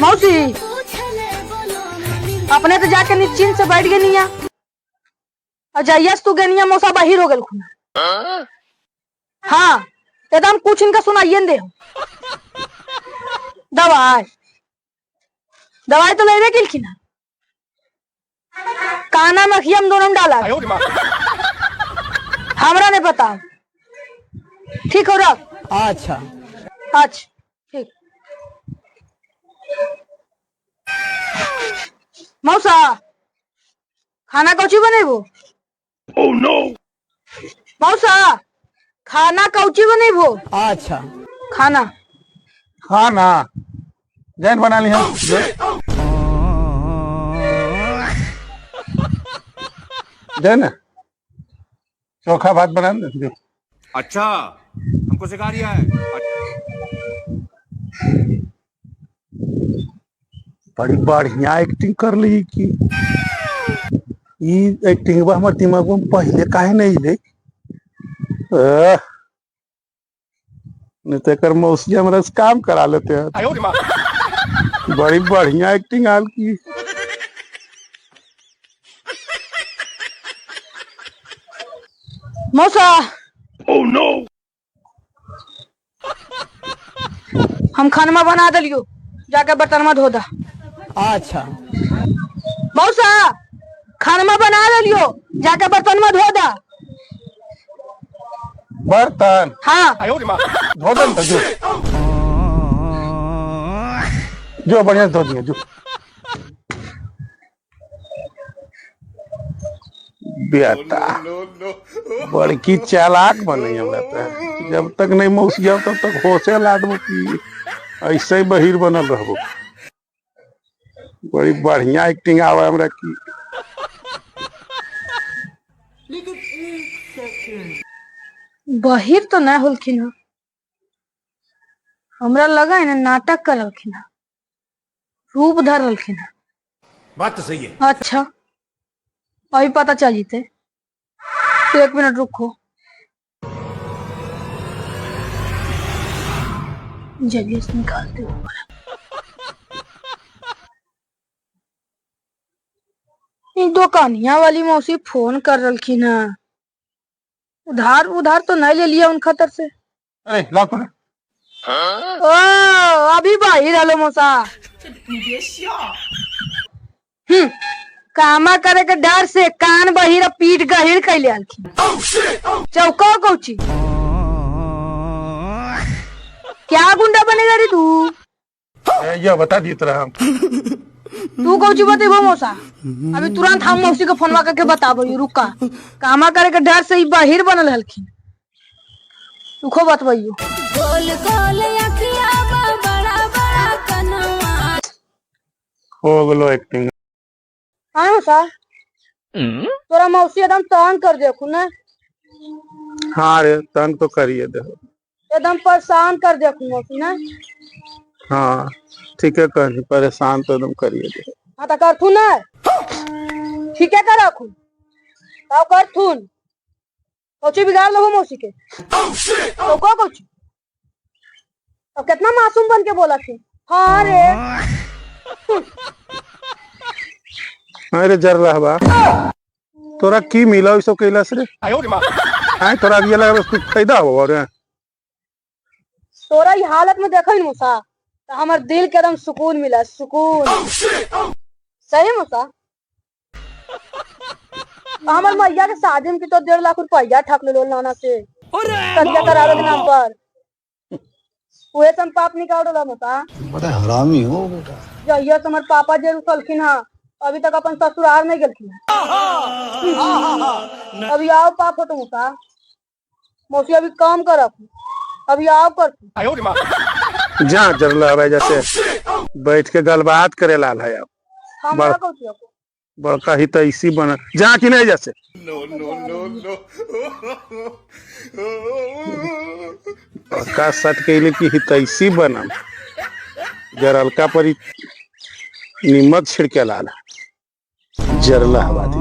मौसी अपने तो जाके निश्चिंत से बैठ गई और जाइए तू गनिया मौसा बाहिर हो गल खुना। हाँ एकदम कुछ इनका सुनाइए न दे। दवाई दवाई तो लेवे गेलखिन हन। काना मखिया हम दोनों में डाला, हमरा नहीं पता। ठीक हो रख। अच्छा अच्छा ठीक। मौसा खाना कौची बनेबो? मौसा खाना कौची बनेबो? अच्छा खाना खाना जैन बना ली हम। जैन चोखा भात बना दे। अच्छा हमको सिखा रिया है। बड़ी बढ़िया एक्टिंग कर ली की ई एक्टिंग बा हमर दिमाग में पहले काहे नहीं अइले। अह, नहीं तो एकर मौसी हमरा से काम करा लेते हैं। बड़ी बढ़िया एक्टिंग आल की। मौसा हम खानमा बना दिलियो, जाके बर्तनमा धो दा। अच्छा मौसा खानमा बना दिलियो, जाके बर्तनमा धो दा। बर्तन? हाँ। धो दे न तो जो जो बढ़िया से धो दिए जो। बेटा बड़की चालाक बने हमरा तो। जब तक नहीं मौसी तब तक होशे ला दबो की ऐसे ही बहिर बनल रहबो। बड़ी बढ़िया एक्टिंग आवे हमरा की। बहिर तो नहीं होलखिन हन, हमरा लगा है ना नाटक करलखिन हन, रूप धरलखिन हन। बात तो सही है। अच्छा अभी पता चल जीते, एक मिनट रुको। जल्दी से निकालते हो। दुकानिया वाली मौसी फोन कर रखी है, उधार उधार तो नहीं ले लिया उनका तर से। अरे लाओ तो। ओ अभी बाहर हलो मौसा। कामा करे के डर से कान बहिर पीठ गहिर कैले आलखिन। चौको कौची क्या गुंडा बनेगा रे तू? ये बता दी तरह हम। तू कौची बतेबो मौसा? अभी तुरंत हम मौसी के फोनवा करके बताबो। रुका, कामा करे के डर से ही बहिर बनल हलखिन। रुको बतबइयो। गोल गोल अखिया बा बड़ा बड़ा कनवा। हो गलो एक्टिंग। हाँ मौसा तोरा मौसी एकदम तंग कर देखू ना। हाँ रे तंग तो करिए दे, एकदम परेशान कर देखू मौसी ना। हाँ ठीक है कहनी, परेशान तो एकदम करिए दे। हाँ तो करथुन ना, ठीक है कर रखू तब करथुन। कौची बिगाड़ लो मौसी के? तो को कौची अब कितना मासूम बन के बोला थी। हाँ रे अरे जर रहा बा तोरा की मिला सब कैला से रे? आए तोरा ये लगा कुछ फायदा हो और तोरा ई हालत में देखो मौसा तो हमार दिल के एकदम सुकून मिला, सुकून। सही मौसा हमार मैया के शादी में तो 1.5 लाख रुपया ठक लो नाना से कन्या करावे के नाम पर। उहे से हम पाप निकाल रहा मौसा। बड़ा हरामी हो बेटा। जहिया से हमार पापा जे रुसलखिन हा अभी तक अपन ससुराल नहीं गेलखिन। अभी आओ पाप हो तो मौसा, मौसी अभी काम करब, अभी आओ कर। जा जरला है जैसे बैठ के गलबात करे लाल है अब। हमरा कौची हको? बड़का ही तो इसी बना जा कि नहीं जैसे। बड़का सट के लिए कि हितैषी बनम जरलका पर ही निमक छिड़के लाल है। जरला हवा दी।